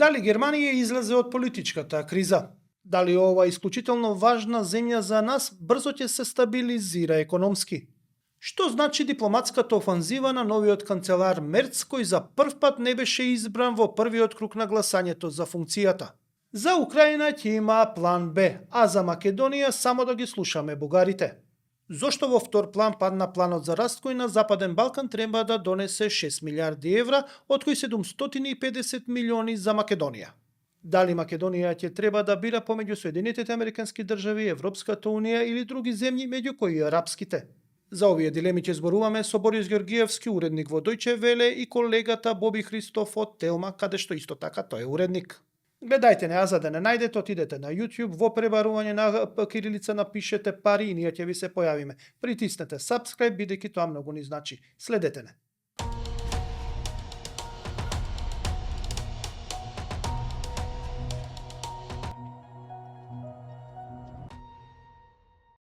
Дали Германија излезе од политичката криза? Дали ова исклучително важна земја за нас брзо ќе се стабилизира економски? Што значи дипломатската офанзива на новиот канцелар Мерц, кој за прв пат не беше избран во првиот круг на гласањето за функцијата? За Украина ќе има план Б, а за Македонија само да ги слушаме бугарите. Зошто во втор план падна планот за раст кој на Западен Балкан треба да донесе 6 милиарди евра, од кои 750 милиони за Македонија? Дали Македонија ќе треба да бира помеѓу Соединетите Американски држави, Европската унија или други земји, меѓу кои и арапските? За овие дилеми ќе зборуваме со Борис Георгиевски, уредник во Дојче Веле, и колегата Боби Христоф од Телма, каде што исто така тој е уредник. Гледајте не, а за да не најдете, отидете на YouTube, во пребарување на кирилица напишете пари и ние ќе ви се појавиме. Притиснете subscribe, бидејќи тоа многу ни значи. Следете не.